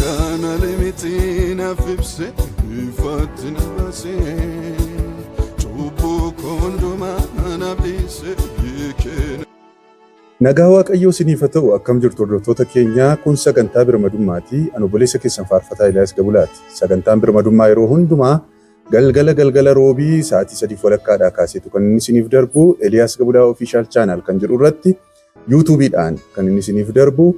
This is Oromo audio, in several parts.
Kana miti naaf ibse ifaatti na baase cubbuu koo hundumaa naaf dhiise hiikee. Nagaa Waaqayyoo isiniif haa ta'u. Akkam jirtu hordoftoota keenyaa? Kun sagantaa birmadummaati. Ani obboleessa keessan Faarfataa Eliyaas Gabulaati. Sagantaan birmadummaa yeroo hundumaa galgala galgala roobii sa'aatii 3:30dhaa kaaseetu kan inni isiniif darbu Eliyaas Gabulaa Official Channel kan jedhu irratti YouTube'dhaan kan inni isiniif darbu.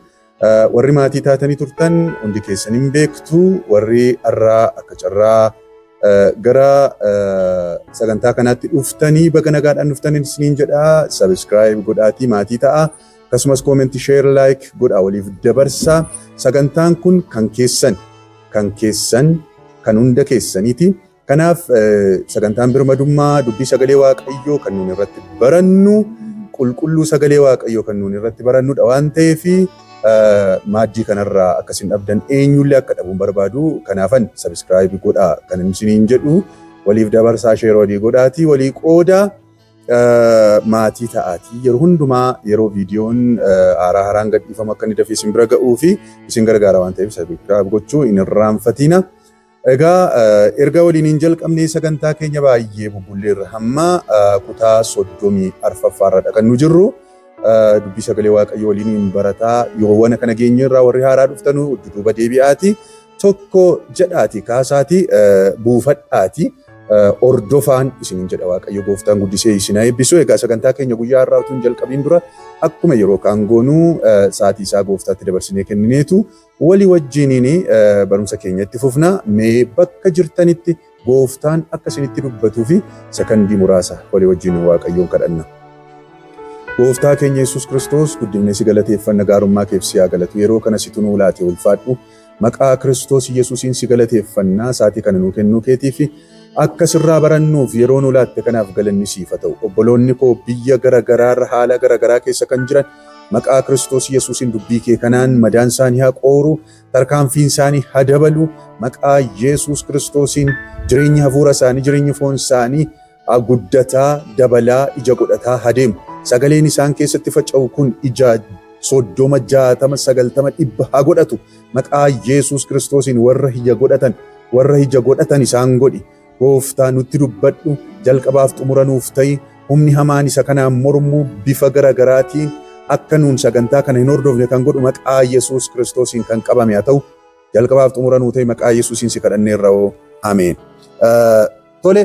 Warri maatii taatanii turtan hundi keessan hin beektu. Warri har'aa akka carraa gara sagantaa kanaatti dhuftanii baga nagaadhaan dhuftanii isiniin jedha. Subscribe godhaatii maatii ta'a. Akkasumas comment, share, like godhaa waliif dabarsa. Sagantaan kun kan keessan, kan keessan, kan hunda keessaniiti. Kanaaf sagantaan birmadummaa dubbii sagalee Waaqayyoo kan nuun irratti barannu, qulqulluu sagalee Waaqayyoo kan nuun irratti barannudha waan ta'eef maaddii kanarraa akkasin dhabdan eenyullee akka dhabuun barbaadu. Kanaafan subscribe godhaa kan isiniin jedhu. Waliif dabarsaa, share walii godhaatii walii qoodaa, maatii ta'aatii yeroo hundumaa yeroo viidiyoon haaraa haaraan gadhiifamu akka inni dafee isin bira ga'uu fi isin gargaara waan ta'eef subscribe gochuu hin irraanfatina. Egaa erga waliin hin jalqabnee sagantaa keenya baay'ee bubbulleerra, hamma kutaa 34ffaarra kan nu jirru. Dubbii sagalee Waaqayyoo waliin hin barataa yoowwana kana geenyerraa warri haaraa dhuftanu duuba deebi'aati. Tokko jedhaati kaasaati buufadhaati ordofaan isiniin jedha. Waaqayyo gooftaan guddisee isin haa eebbisu. Egaa sagantaa keenya guyyaa har'aa utuu hin jalqabiin dura akkuma yeroo kaan goonuu sa'aatii isaa gooftaatti dabarsinee kennineetu walii wajjiniin barumsa keenya itti fufna. Mee bakka jirtanitti gooftaan akka isinitti dubbatuu fi sakandii muraasa walii wajjin Waaqayyoon kadhanna. Gooftaa keenya Yesuus Kiristoos, guddifnee si galateeffanna. Gaarummaa keef si haa galatu. Yeroo kana situ nuu laate, ulfaadhu. Maqaa Kiristoos Yesuusiin si galateeffannaa. Sa'aatii kana nuu kennuu keetii fi akka sirraa barannuuf yeroo nuu laatte kanaaf galanni siif haa ta'u. Obboloonni koo biyya garagaraarra haala garagaraa keessa kan jiran, maqaa Kiristoos Yesuusiin dubbii kee kanaan madaan isaanii haa qooru, tarkaanfiin isaanii haa dabalu. Maqaa Yesuus Kiristoosiin jireenyi hafuura isaanii, jireenyi foon isaanii guddataa, dabalaa, ija godhataa haa deemu. Sagaleen isaan keessatti faca'u kun ija 30, 60, 90, 100 haa godhatu. Maqaa Yesuus Kiristoosiin warra ija godhatan, warra ija godhatan isaan godhi. Gooftaa, nutti dubbadhu, jalqabaaf xumura nuuf ta'i. Humni hamaan isa kanaan mormu bifa garagaraatiin akka nuun sagantaa kana hin hordofne kan godhu maqaa Yesuus Kiristoosiin kan qabame haa ta'u. Jalqabaaf xumura nuu ta'e, maqaa Yesuusiin si kadhanneerra hoo. Ameen. Tole,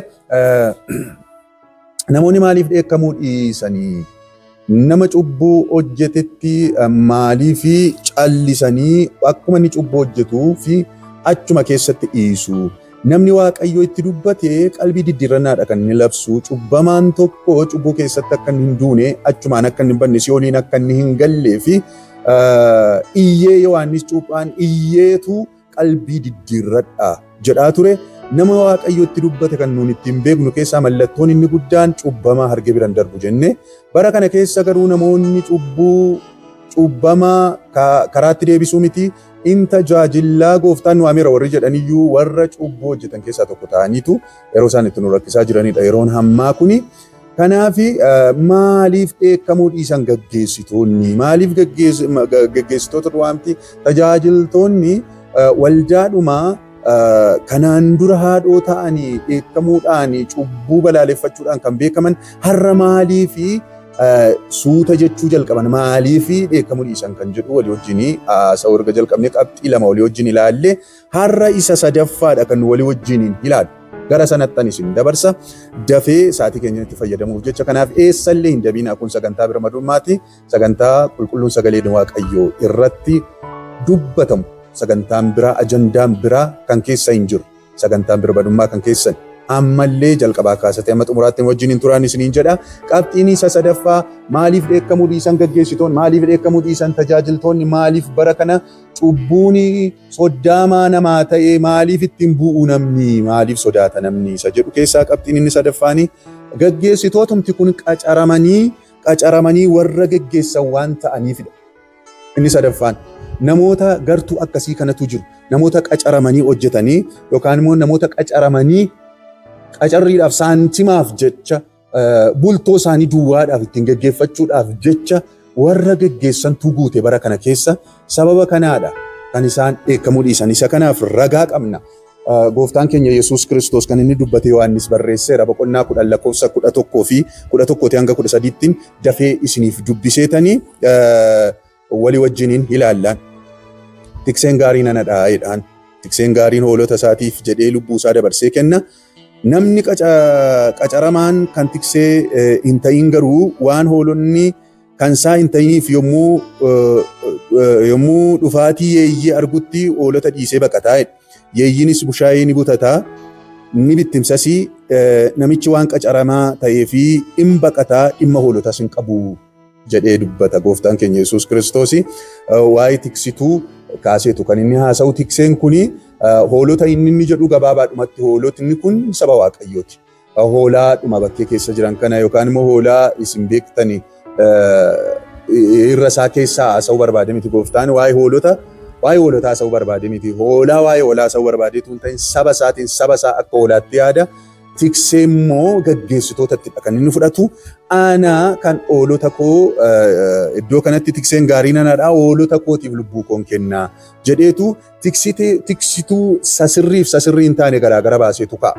namoonni maaliif dheekkamuu dhiisanii? Nama cubbuu hojjetetti maaliif callisanii akkuma inni cubbuu hojjetuu fi achuma keessatti dhiisu? Namni Waaqayyo itti dubbate qalbii diddiirrannaadha kan inni labsu. Cubbamaan tokko cubbuu keessatti akka inni hin duune, achumaan akka inni hin badne, si'ooliin akka inni hin gallee fi iyyee Yohaannis Cuuphaan iyyeetu qalbii diddiirradhaa jedhaa ture. Nama Waaqayyo itti dubbate kan nuun ittiin beeknu keessaa mallattoon inni guddaan cubbamaa hargee biraan darbu jenne. Bara kana keessa garuu namoonni cubbuu cubbamaa karaatti deebisuu miti, in tajaajillaa, gooftaan nu ameera warri jedhaniyyuu warra cubbuu hojjetan keessaa tokko ta'aniitu yeroo isaan itti nu rakkisaa jiranidha yeroon hammaa kuni. Kanaaf maaliif dheekkamuu dhiisan gaggeessitoonni? Maaliif gaggeessitoota du'aamti? Tajaajiltoonni waldaadhumaa kanaan dura haadhoo ta'anii dheekkamuudhaan, cubbuu balaaleffachuudhaan kan beekaman har'a maaliif suuta jechuu jalqaban? Maaliif dheekkamuu dhiisan kan jedhu walii wajjin haasa'uu erga jalqabne qabxii lama walii wajjin ilaalle, har'a isa sadaffaadha kan walii wajjin ilaalu. Gara sanattan isin dabarsa dafee sa'aatii keenyatti fayyadamuuf jecha. Kanaaf eessallee hin dabiinaa. Kun sagantaa birmadummaati. Sagantaa qulqulluun sagaleen Waaqayyoo irratti dubbatamu. Sagantaan biraa, ajandaan biraa kan keessa hin jiru. Sagantaan birmadummaa kan keessan ammallee jalqabaa kaasatee amma xumuraatti wajjin hin turaan isiniin jedha. Qabxiin isa sadaffaa, maaliif dheekkamuu dhiisan gaggeessitoonni? Maaliif dheekkamuu dhiisan tajaajiltoonni? Maaliif bara kana cubbuun soddaamaa namaa ta'ee, maaliif ittiin bu'u namni, maaliif sodaata namni isa jedhu keessaa qabxiin inni sadaffaanii gaggeessitootumti kun qacaramanii qacaramanii warra geggeessan waan ta'aniifidha. Inni sadaffaan namoota gartuu akkasii kanatu jiru. Namoota qacaramanii hojjetanii yookaan immoo namoota qacaramanii qacarriidhaaf, saantimaaf jecha, bultoo isaanii duwwaadhaaf ittiin geggeeffachuudhaaf jecha warra geggeessantu guute bara kana keessa. Sababa kanaadha. kan isaan dheekkamuu dhiisan. Isa kanaaf ragaa qabna. Gooftaan keenya Yesuus Kiristoos kan inni dubbate Yohaannis barreesseera. Boqonnaa 10 lakkoofsa 11 fi 11 hanga 13tti dafee isiniif dubbiseetanii walii wajjiniin ilaallaan. Tikseen gaariin anadha jedhaan. Tikseen gaariin hoolota isaatiif jedhee lubbuu isaa dabarsee kenna. Namni qacaramaan kan tiksee hin ta'in garuu waan hoolonni kan isaa hin ta'iniif yommuu dhufaatii yeeyyii argutti hoolota dhiisee baqataa jedha. Yeeyyiinis bushaayee ni butataa, ni bittimsasii. Namichi waan qacaramaa ta'ee fi hin baqataa, dhimma hoolotas hin qabu jedhee dubbata gooftaan keenya Yesuus Kiristoos. Waa'ee tiksituu kaaseetu kan inni haasa'u. Tikseen kuni hoolota inni jedhu gabaabaadhumatti hoolotni kun saba Waaqayyooti. Hoolaadhuma bakkee keessa jiran kana yookaan immoo hoolaa isin beektani irra isaa keessaa haasa'uu barbaade miti gooftaan. Waa'ee hoolota, waa'ee hoolotaa haasa'uu barbaade miti. Hoolaa, waa'ee hoolaa haasa'uu barbaadeetu hin ta'in, saba isaatiin, saba isaa akka hoolaatti yaada. Tiksee immoo gaggeessitootatti kan inni fudhatu. Ana kan hoolota koo, iddoo kanatti tikseen gaarii nanadha, hoolota kootiif lubbuu koon kennaa jedheetu tiksituu sasirriif sasirrii hin taane garaagara baaseetu ka'a.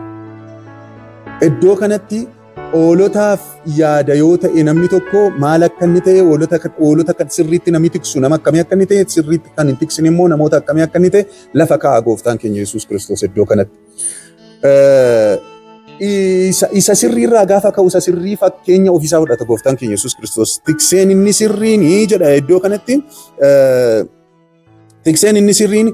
Iddoo kanatti hoolotaaf yaada yoo ta'e namni tokko maal akka inni ta'e, hoolota kan sirriitti namni tiksu nama akkamii akka inni ta'e, sirriitti kan hin tiksine immoo namoota akkamii akka inni ta'e lafa kaa'a gooftaan keenya Yesuus Kiristoos iddoo kanatti. Isa sirriirraa gaafa ka'u, isa sirrii fakkeenya ofiisaa fudhata gooftaan keenya Yesuus Kiristoos. Tikseen inni sirriin jedha iddoo kanatti. Tikseen inni sirriin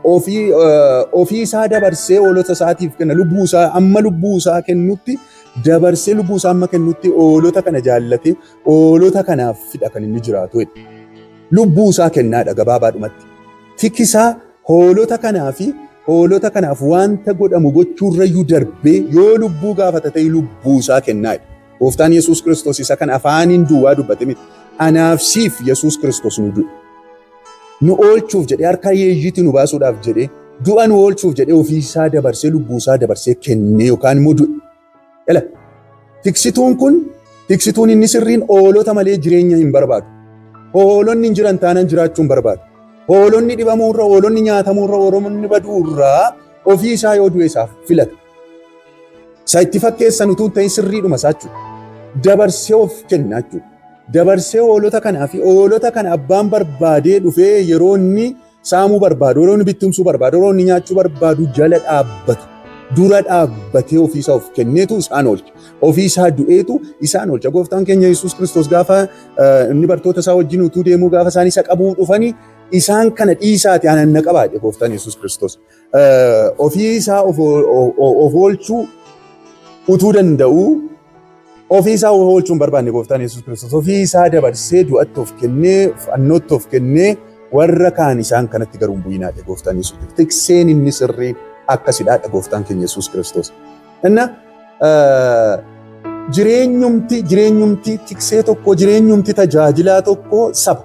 ofii isaa dabarsee hoolota isaatiif kenna. Lubbuu isaa amma lubbuu isaa kennutti dabarsee, lubbuu isaa amma kennutti hoolota kana jaallatee hoolota kanaaf fidha kan inni jiraatu. Lubbuu isaa kennaadha gabaabaadhumatti. Tikisaa hoolota kanaa fi hoolota kanaaf wanta godhamu gochuurrayyuu darbee yoo lubbuu gaafata ta'e lubbuu isaa kennaadha. Gooftaan Yesuus Kiristoos isa kan afaaniin duwwaa dubbate miti. Anaaf siif Yesuus Kiristoos nu du'e. Nu oolchuuf jedhee, harka yeeyyiitti nu baasuudhaaf jedhee, du'a nu oolchuuf jedhee ofii isaa dabarsee, lubbuu isaa dabarsee kennee yookaan immoo du'e. Ela tiksituun kun, tiksituun inni sirriin hoolota malee jireenya hin barbaadu. Hoolonni hin jiran taanaan jiraachuu hin barbaadu. Hoolonni dhibamuurra, hoolonni nyaatamuurra, hoolonni baduurraa ofii isaa yoo du'e isaaf filata. Isa itti fakkeessan utuu hin ta'in sirriidhuma isaa jechuudha. Dabarsee of kenna jechuudha. Dabarsee hoolota kanaa fi hoolota kana abbaan barbaadee dhufee yeroo inni saamuu barbaadu, yeroo inni bittimsuu barbaadu, yeroo inni nyaachuu barbaadu jala dhaabbata. Dura dhaabbatee ofiisaa of kenneetu isaan oolcha. Ofiisaa du'eetu isaan oolcha. Gooftaan keenya Yesuus Kiristoos gaafa inni bartoota isaa wajjin utuu deemuu, gaafa isaan isa qabuu dhufanii, isaan kana dhiisaati aanan na qabaa jedhe gooftaan Yesuus Kiristoos. Ofii isaa of oolchuu utuu danda'uu ofii isaa of oolchuu hin barbaanne gooftaan Yesuus Kiristoos. Ofii isaa dabarsee du'atti of kennee, fannootti of kennee, warra kaan isaan kanatti garuu hin bu'inaa jedhe gooftaan Yesuus Kiristoos. Tikseen inni sirriin akkasidha gooftaan keenya Yesuus Kiristoos. Inna jireenyumti tiksee tokko, jireenyumti tajaajilaa tokko saba.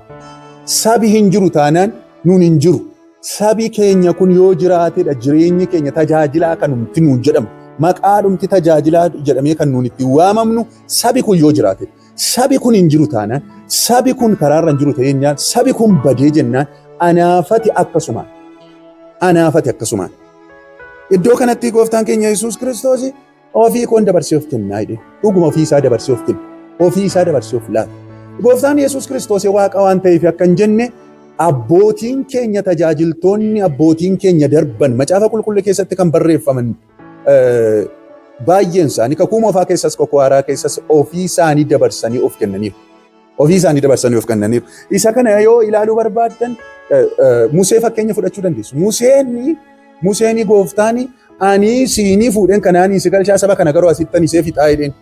Sabi hin jiru taanaan nuun hin jiru. Sabi keenya kun yoo jiraatedha jireenyi keenya tajaajilaa kan nuti nuun jedhamu. Maqaadhumti tajaajilaa jedhamee kan nuun ittiin waamamnu sabi kun yoo jiraatedha. Sabi kun hin jiru taanaan, sabi kun karaarra hin jiru ta'eenyaan, sabi kun badee jennaan anaafati akkasumaan. Anaafati akkasumaan. Iddoo kanatti gooftaan keenya Yesuus Kiristoos ofii koon dabarsee of kennaa jedhe. Dhuguma ofii isaa dabarsee of kenna. Ofii isaa dabarsee of laata. Gooftaan Yesuus Kiristoos Waaqa waan ta'eef akka hin jenne, abbootiin keenya, tajaajiltoonni abbootiin keenya darban macaafa qulqulluu keessatti kan barreeffaman baay'een isaanii kakuu moofaa keessas kakuu haaraa keessas ofii isaanii dabarsanii of kennaniiru. Ofii isaanii dabarsanii of kennaniiru. Isa kana yoo ilaaluu barbaaddan Musee fakkeenya fudhachuu dandeessu. Museen gooftaan ani siinii fuudheen kanaanii si galchaa, saba kana garuu asittan isee fixaa jedheen.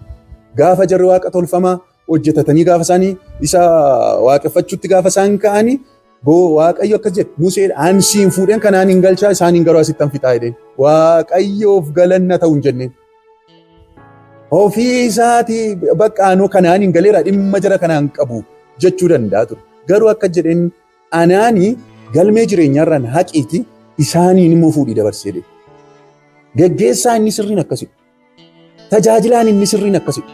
Gaafa jarri waaqa tolfamaa hojjetatanii, gaafa isaanii isa waaqeffachuutti gaafa isaan ka'anii, Waaqayyo akkas jedhe Museen, ani siin fuudheen kanaan hin galchaa, isaaniin garuu asittan fixaa jedheen. Waaqayyoof galanna ta'u hin jenneen. Ofii isaatii bakka anuu kanaan hin galeera, dhimma jara kanaan qabu jechuu danda'a ture. Garuu akka jedheen, anaani galmee jireenyaarraan haqiiti, isaaniin immoo fuudhii dabarsee jedhe. Geggeessaa inni sirriin akkasidha. Tajaajilaan inni sirriin akkasidha.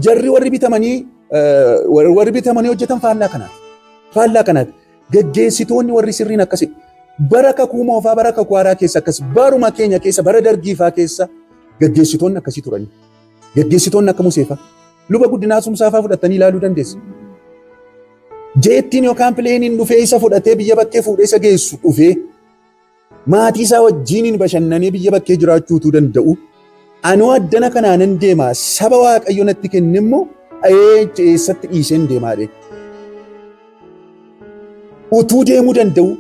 Jarri warri bitamanii hojjetan faallaa kanaati. Faallaa kanaati. Geggeessitoonni warri sirriin akkasi. Bara kakuu moofaa, bara kakuu haaraa keessa akkas, baruma keenya keessa, bara dargiifaa keessa geggeessitoonni akkasii turani. Geggeessitoonni akka Museefaa. Luba Guddinaa Sumsaafaa fudhattanii ilaaluu dandeessu. Jeettiin yookaan pileeniin dhufee isa fudhatee biyya bakkee fuudhee isa geessu dhufee maatii isaa wajjiniin bashannanee biyya bakkee jiraachuutuu danda'u. Anoo addana kanaanan deema, saba Waaqayyo natti kenne immoo eessatti dhiiseen deemaa dhe. Utuu deemuu danda'u,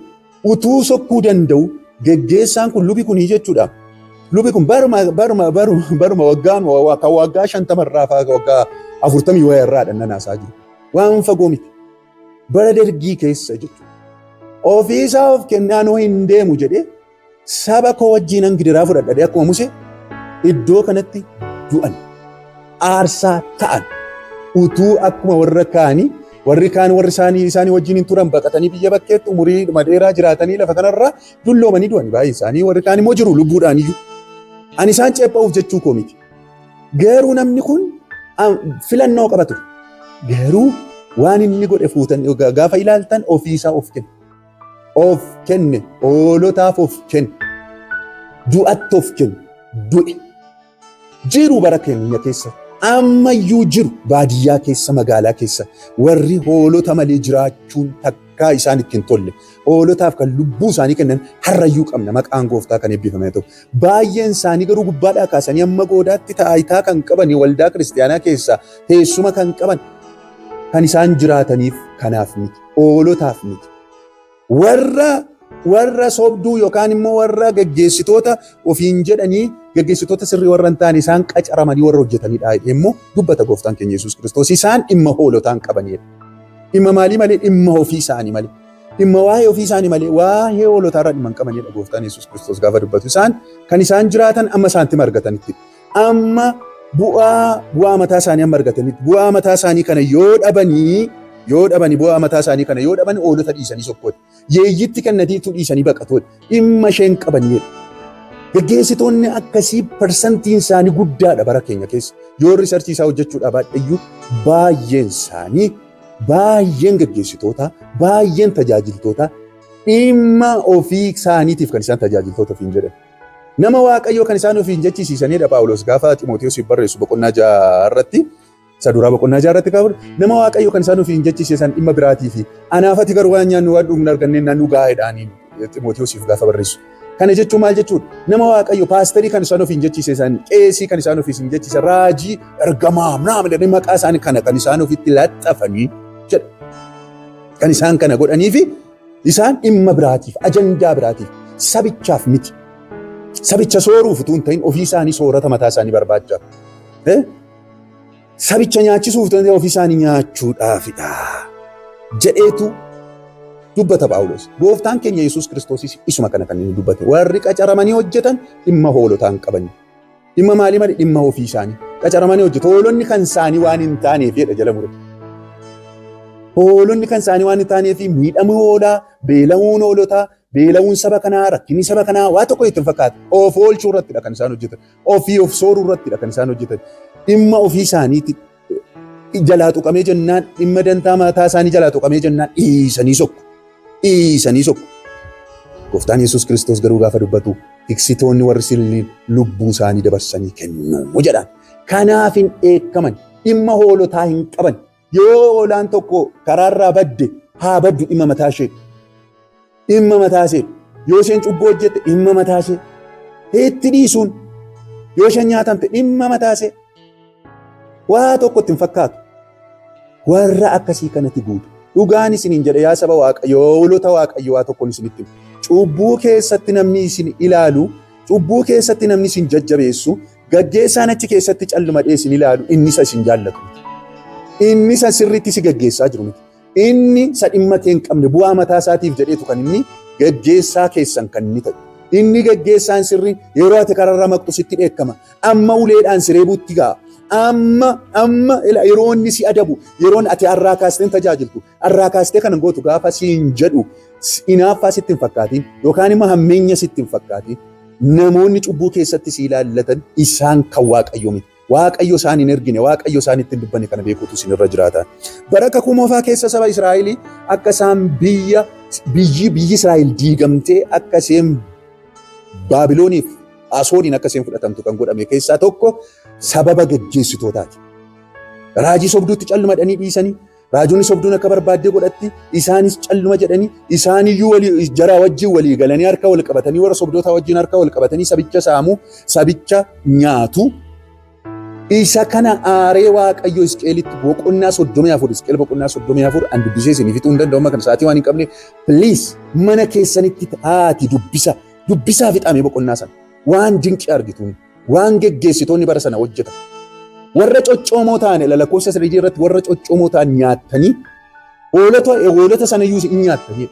utuu sokkuu danda'u, geggeessaan kun lubi kunii jechuudha. Lubi kun baruma baruma baruma baruma waggaan kan waggaa 50 irraa faa waggaa 40 wayii irraa dha nan haasaa jiru. Waan fagoo miti. Bara dargii keessa jechuudha. Ofiisaa of kennee anoo hin deemu jedhee saba koo wajjinan gidiraa fudhadhadhee akkuma Musee iddoo kanatti du'an, aarsaa ta'an. Utuu akkuma warra kaanii, warri kaan warri isaanii isaanii wajjin hin turan baqatanii biyya bakkeetti umurii dhuma dheeraa jiraatanii lafa kanarraa dulloomanii du'an baay'een isaanii, warri kaan immoo jiru lubbuudhaan iyyuu. Ani isaan ceepha'uuf jechuu koo miti. Garuu namni kun filannoo qaba ture. Garuu waan inni godhe fuutan gaafa ilaaltan ofiisaa of kenne. Of kenne, hoolotaaf of kenne. Du'atti of kenne, du'e. Jiru bara keenya keessa. Ammayyuu jiru baadiyyaa keessa, magaalaa keessa warri hoolota malee jiraachuun takkaa isaan itti hin tolle. Hoolotaaf kan lubbuu isaanii kennan har'ayyuu qabna, maqaan gooftaa kan eebbifame ta'u. Baay'een isaanii garuu gubbaadhaa kaasanii amma goodaatti taayitaa kan qaban, waldaa kiristaanaa keessaa teessuma kan qaban, kan isaan jiraataniif kanaaf miti. Hoolotaaf miti. Warra sobduu yookaan immoo warra geggeessitoota ofiin jedhanii geggeessitoota sirrii warra hin taane isaan qacaramanii warra hojjetanidha jedhee immoo dubbata gooftaan keenya Yesuus Kiristoos. Isaan dhimma hoolotaan qabanidha. Dhimma maalii malee? Dhimma ofii isaanii malee. Dhimma waa'ee ofii isaanii malee waa'ee hoolotaarra dhimma hin qabanidha gooftaan Yesuus Kiristoos gaafa dubbatu. Isaan kan isaan jiraatan amma saantima argatanitti. Amma bu'aa mataa isaanii amma argatanitti. Bu'aa mataa isaanii kana yoo dhabanii, yoo dhabanii bu'aa mataa isaanii kana yoo dhaban hoolota dhiisanii sokkooti. Yeeyyitti kennatiitu dhiisanii baqatooti. Dhimma isheen qabanidha. Geggeessitoonni akkasii parsantiin isaanii guddaadha bara keenya keessa. Yoo riisarchii isaa hojjechuudhaaf baadhayyuu baay'een isaanii, baay'een geggeessitoota, baay'een tajaajiltoota dhimma ofii isaaniitiif kan isaan tajaajiltoota ofiin jedhan. Nama Waaqayyoo kan isaan ofiin jechisiisanidha Phaawulos gaafa Ximootewosiif barreessu boqonnaa 6 irratti. Isa duraa boqonnaa 6 irratti gaafa nama Waaqayyoo kan isaan ofiin jechisiisan dhimma biraatii fi anaafati garuu waan nyaannu waan dhugnu argannee nu gaa'eedhaanii Ximootewosiif gaafa barreessu. Kana jechuun maal jechuudha? Nama Waaqayyo paasterii kan isaan ofiin jechisiisan, qeesii kan isaan ofiin jechisiisan, raajii, ergamaa, naama jedhanii maqaa isaanii kana kan isaan ofitti laxxafanii jedha. Kan isaan kana godhanii fi isaan dhimma biraatiif, ajandaa biraatiif, sabichaaf miti. Sabicha sooruuf utuu hin ta'in ofii isaanii soorata mataa isaanii barbaachaaf. Sabicha nyaachisuuf utuu hin ta'in ofii isaanii nyaachuudhaafidha jedheetu dubbata Phaawulos. Gooftaan keenya Yesuus Kiristoosis isuma kana kan inni dubbate. Warri qacaramanii hojjetan dhimma hoolotaa hin qaban. Dhimma maalii malee? Dhimma ofii isaanii. Qacaramanii hojjetu. Hoolonni kan isaanii waan hin taaneef jedha jala mure. Hoolonni kan isaanii waan hin taaneef miidhamuu hoolaa, beela'uun hoolotaa, beela'uun saba kanaa, rakkinni saba kanaa waa tokko itti hin fakkaatu. Of oolchuu irrattidha kan isaan hojjetan. Ofii of sooruu irrattidha kan isaan hojjetan. Dhimma ofii isaaniitti jalaa tuqamee jennaan, dhimma dantaa mataa isaanii jalaa tuqamee jennaan dhiisanii sokku. Dhiisanii sokku. Gooftaan Yesuus Kiristoos garuu gaafa dubbatu tiksitoonni warri sirriin lubbuu isaanii dabarsanii kennu jedhaan. Kanaaf hin dheekkaman. Dhimma hoolotaa hin qaban. Yoo hoolaan tokko karaarraa badde haa baddu, dhimma mataa ishee. Dhimma mataa ishee. Yoo isheen cubbuu hojjette dhimma mataa ishee. Itti dhiisuun yoo isheen nyaatamte dhimma mataa ishee. Waa tokko itti hin fakkaatu. Warra akkasii kanatti guutu. Dhugaan isiniin jedha yaa saba Waaqayyoo, hoolota Waaqayyoo, waa tokkoon isinitti hima. Cubbuu keessatti namni isin ilaalu, cubbuu keessatti namni isin jajjabeessu, gaggeessaan achi keessatti calluma isin ilaalu inni isa isin jaallatu miti. Inni isa sirriitti si gaggeessaa jiru miti. Inni isa dhimma kee hin qabne bu'aa mataa isaatiif jedheetu kan inni gaggeessaa keessan kan inni ta'e. Inni gaggeessaan sirriin yeroo ati kararra maqxu sitti dheekkama. Amma uleedhaan si reebuutti ga'a. Amma yeroo inni si adabu, yeroon ati har'aa kaastee hin tajaajiltu, har'aa kaastee kana gootu gaafa siin jedhu hinaaffaa sitti hin fakkaatiin yookaan immoo hammeenya sitti hin fakkaatiin. Namoonni cubbuu keessatti si ilaallatan isaan kan Waaqayyoo miti. Waaqayyo isaan hin ergine, Waaqayyo isaan itti hin dubbanne kana beekuutu isinirra jiraata. Bara kakuu moofaa keessa saba Israa'el akka isaan biyya biyyi biyyi Israa'el diigamtee akka isheen Baabilooniif Asooriin akka isheen fudhatamtu kan godhame keessaa tokko sababa geggeessitootaati. Raajii sobduutti calluma dhanii dhiisanii, raajonni sobduun akka barbaaddee godhatti, isaanis calluma jedhanii, isaaniyyuu walii jara wajjin walii galanii harka wal qabatanii, warra sobdoota wajjin harka wal qabatanii sabicha saamu, sabicha nyaatu. Isa kana aaree Waaqayyo Hisqeelitti boqonnaa 34, Hisqeel boqonnaa 34 an dubbisee isinii fixuu hin danda'u amma kana sa'aatii waan hin qabne. Please, mana keessanitti taati dubbisa, dubbisaa fixamee boqonnaa sana. Waan dinqii argituun waan geggeessitoonni bara sana hojjetan. Warra coccoomoo ta'an lakkoofsa 3 irratti warra coccoomoo ta'an nyaattanii, hoolota sana iyyuu hin nyaattanii.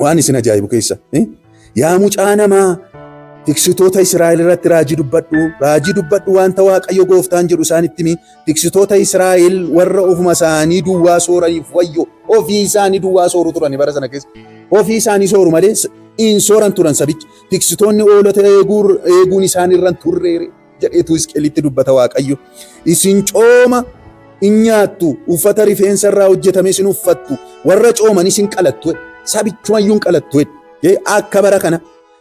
Waan isin ajaa'ibu keessa. Yaa mucaa namaa, tiksitoota Israa'el irratti raajii dubbadhu, raajii dubbadhu, wanta Waaqayyo gooftaan jedhu isaanitti himi. Tiksitoota Israa'el warra ofuma isaanii duwwaa sooraniif wayyo. Ofii isaanii duwwaa sooru turani bara sana keessa. Ofii isaanii sooru malee hin sooran turan sabicha. Tiksitoonni hoolota eeguun isaan irra hin turreere jedheetu Hisqeelitti dubbata Waaqayyo. Isin cooma in nyaattu, uffata rifeensa irraa hojjetame isin uffattu, warra cooman isin qalattu, sabichumayyuu hin qalattu akka bara kana.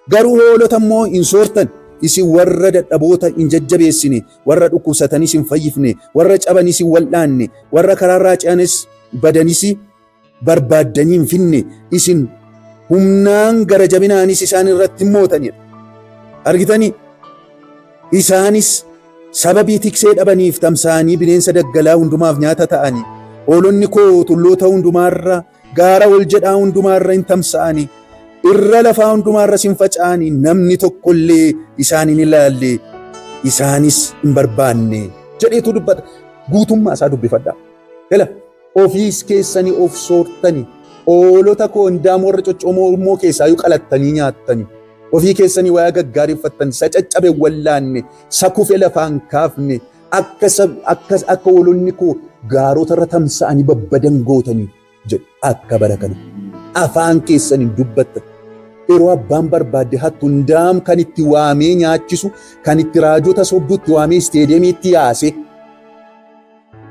Garuu hoolota immoo hin soortan. Isin warra dadhaboota hin jajjabeessine, warra dhukkubsatanis hin fayyifne, warra cabanis hin wal'aanne, warra karaarraa ce'anis badanis barbaaddanii hin finne, isin humnaan gara jabinaanis isaan irratti hin mootanidha. Argitanii? Isaanis sababii tiksee dhabaniif tamsa'anii bineensa daggalaa hundumaaf nyaata ta'anii, hoolonni koo tulloota hundumaarra, gaara ol jedhaa hundumaarra hin tamsa'anii, irra lafaa hundumaarras hin faca'anii, namni tokkollee isaan hin ilaalle, isaanis hin barbaanne jedheetu dubbata. Guutummaa isaa dubbifadhaa. Gala ofiis keessanii of soortanii, hoolota koo hindaam warra coccoomoo immoo keessaayyuu qalattanii nyaattanii. Ofii keessanii wayaa gaggaarii uffattan, isa caccabe wallaanne, isa kufe lafaan kaafne, akka akka akka hoolonni koo gaarota irra tamsa'anii babbadan gootanii jedhu akka bara kana. Afaan keessan hin dubbattan. Yeroo abbaan barbaadde hattu hundaam kan itti waamee nyaachisu, kan itti raajota sobduutti waamee isteediyeemiitti yaase,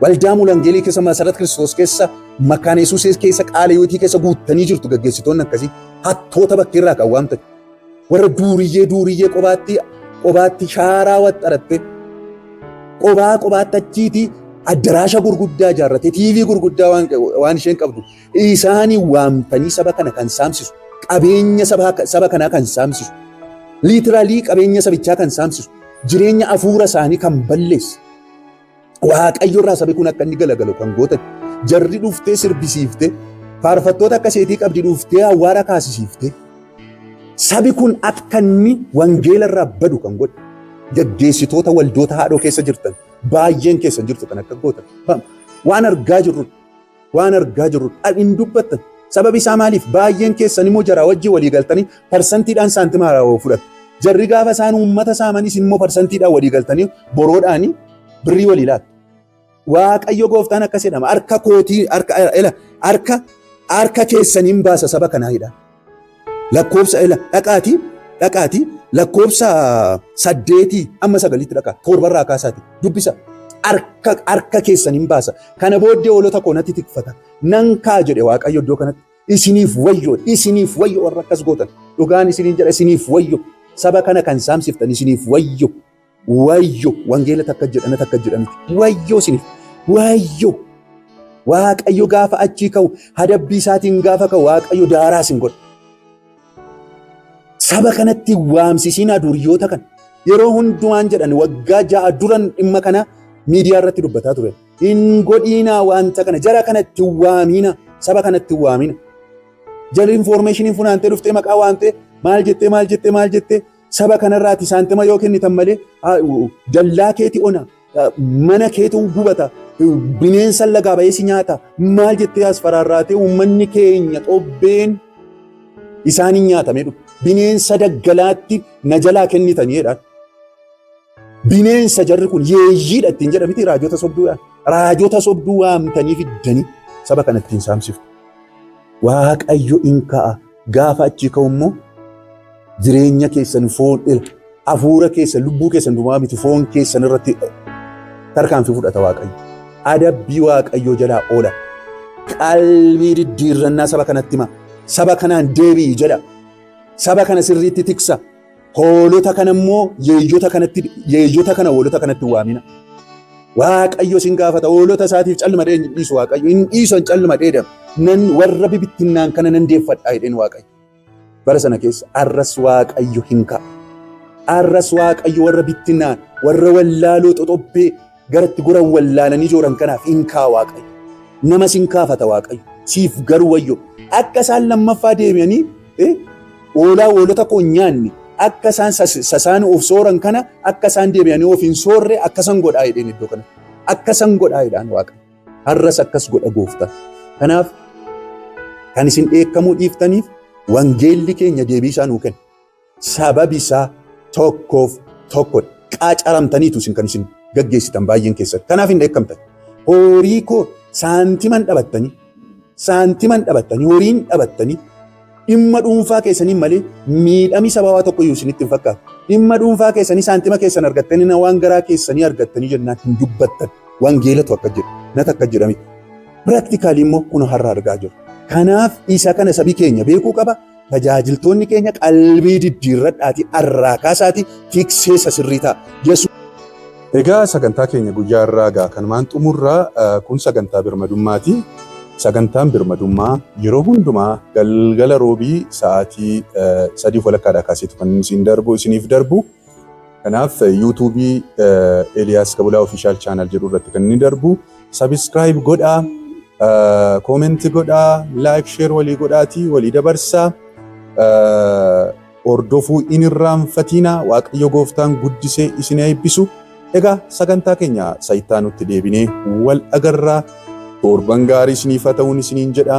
waldaa Mulangeelii keessa, Masarat Kiristoos keessa, Makkaana Yesuus keessa, Qaalayyootii keessa guuttanii jirtu gaggeessitoonni akkasii. Hattoota bakkeerraa kan waamtan. Warra duuriyyee duuriyyee qobaatti qobaatti shaaraa waxxaratte, qobaa qobaatti achiitii addaraasha gurguddaa ijaarrate, TV gurguddaa waan isheen qabdu isaanii waamtanii saba kana kan saamsisu, qabeenya saba kanaa kan saamsisu, literally qabeenya sabichaa kan saamsisu, jireenya hafuura isaanii kan balleessu, Waaqayyo irraa sabi kun akka inni galagalu kan gootan, jarri dhuftee sirbisiifte, faarfattoota akka seetii qabdi dhuftee awwaara kaasisiifte, sabi kun akka inni wangeela irraa badu kan godhe gaggeessitoota waldoota haadhoo keessa jirtan baay'een keessan jirtu kan akka gootan. Waan argaa jirru, waan argaa jirru hin dubbattan. Sababi isaa maaliif? Baay'een keessan immoo jaraa wajjin walii galtanii parsantiidhaan saantima fudhatu. Jarri gaafa isaan uummata saamanis immoo parsantiidhaan walii galtanii boroodhaanii birrii walii laattu. Waaqayyo gooftaan akkas jedhama. Harka kootii, harka ela, harka harka keessaniin baasa saba kanaa jedha. Lakkoofsa ela dhaqaatii dhaqaatii lakkoofsa 8 amma 9tti dhaqaa, 7rraa kaasaati dubbisa. Harka harka keessaniin baasa. Kana booddee hoolota koo natti tikfata. Nan kaa jedhe Waaqayyo iddoo kanatti. Isiniif wayyoo, isiniif wayyoo warra akkas gootan. Dhugaan isiniin jedha, isiniif wayyoo. Saba kana kan saamsiftan isiniif wayyoo. Wayyo, wangeela takka jedhana takka jedhamti. Wayyoo isiniif. Wayyoo. Waaqayyo gaafa achii ka'u, hadabbii isaatiin gaafa ka'u, Waaqayyo daaraa isin godha. Saba kanatti waamsisinaa duriyyoota kana. Yeroo hundumaan jedhan, waggaa 6 duran dhimma kana miidiyaa irratti dubbataa ture. Hin godhiinaa wanta kana, jara kanatti waamina, saba kanatti waamina. Jarri informationiin funaantee dhuftee maqaa waamtee maal jettee maal jettee maal jettee saba kanarraati saantima yoo kennitan malee dallaa keeti ona, mana keetu gubata, bineensa lagaa ba'ee si nyaata maal jettee as faraarraatee uummanni keenya xobbeen isaan hin nyaatamee dhufu. Bineensa daggalaatti na jalaa kennitanii jedhaan. Bineensa jarri kun yeeyyiidha ittiin jedhamiti raajota sobduudhaan. Raajota sobduu waamtanii fiddanii saba kana ittiin saamsiftu. Waaqayyo in ka'a. Gaafa achii ka'u immoo jireenya keessan, foon, hafuura keessan, lubbuu keessan dumaa miti, foon keessan irratti Tarkaanfii fudhata Waaqayyo. Adabbii Waaqayyoo jalaa oola. Qalbii diddiirrannaa saba kanatti hima. Saba kanaan deebi'i jedha. Saba kana sirriitti tiksa. Hoolota kana immoo yeeyyota kanatti yeeyyota kana hoolota kanatti waamina. Waaqayyo sin gaafata. Hoolota isaatiif calluma dhee hin dhiisu Waaqayyo. Hin dhiisu hin calluma dheedha. Nan warra bibittinnaan kana nan deeffadha jedheen Waaqayyo. Bara sana keessa arras Waaqayyo hin ka'a. Arras Waaqayyo warra bittinnaan warra wallaaloo xoxobbee garatti goran wallaalanii jooran kanaaf hin ka'a Waaqayyo. Nama sin kaafata Waaqayyo. Siif garuu wayyo. Akka isaan lammaffaa deebi'anii hoolaa hoolota koo hin nyaanne akka isaan sasaan of sooran kana akka isaan deebi'anii of hin soorre akkasan godhaa jedheen iddoo kana. Akkasan godhaa jedhaan Waaqayyo. Har'as akkas godha gooftaan. Kanaaf kan isin dheekkamuu dhiiftaniif wangeelli keenya deebii isaa nuu kenna. Sababi isaa tokkoof tokkodha. Qaacaramtaniitu isin kan isin gaggeessitan baay'een keessatti. Kanaaf hin dheekkamtan. Horii koo saantiman dhabattanii saantiman dhabattanii horiin dhabattanii dhimma dhuunfaa keessanii malee miidhami sababaa tokko iyyuu isinitti hin fakkaatu. Dhimma dhuunfaa keessanii saantima keessan argattanii na waan garaa keessanii argattanii jennaan hin dubbattan. Wangeelatu akka jedhu nata akka jedhamiti. Practically immoo kun har'a argaa jiru. Kanaaf isa kana sabi keenya beekuu qaba. Tajaajiltoonni keenya qalbii diddiirradhaati arraa kaasaati tiksee isa sirrii ta'a. Yesuus Egaa sagantaa keenya guyyaa irraa egaa kanumaan xumurraa kun sagantaa birmadummaati. Sagantaan birmadummaa yeroo hundumaa galgala roobii sa'aatii 3:30 kaaseetu kan isin darbu isiniif darbu. Kanaaf yuutuubii Eliyaas Kabulaa Official Channel jedhu irratti kan inni darbu. Subscribe godhaa, comment godhaa, like, share walii godhaatii walii dabarsaa. Hordofuu hin irraanfatinaa. Waaqayyo gooftaan guddisee isin eebbisu. Egaa sagantaa keenya sayittaa nutti deebinee wal agarraa. Torban gaarii isiniif haa ta'uun isiniin jedha.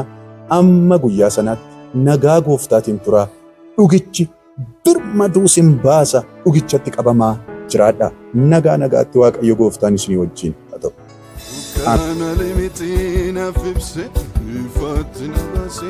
Amma guyyaa sanaatti nagaa gooftaatiin turaa. Dhugichi birmaduu isin baasa. Dhugichatti qabamaa jiraadha. Nagaa nagaatti Waaqayyo gooftaan isinii wajjin haa ta'u. Kana limiti naaf ibse ifaatti na baase.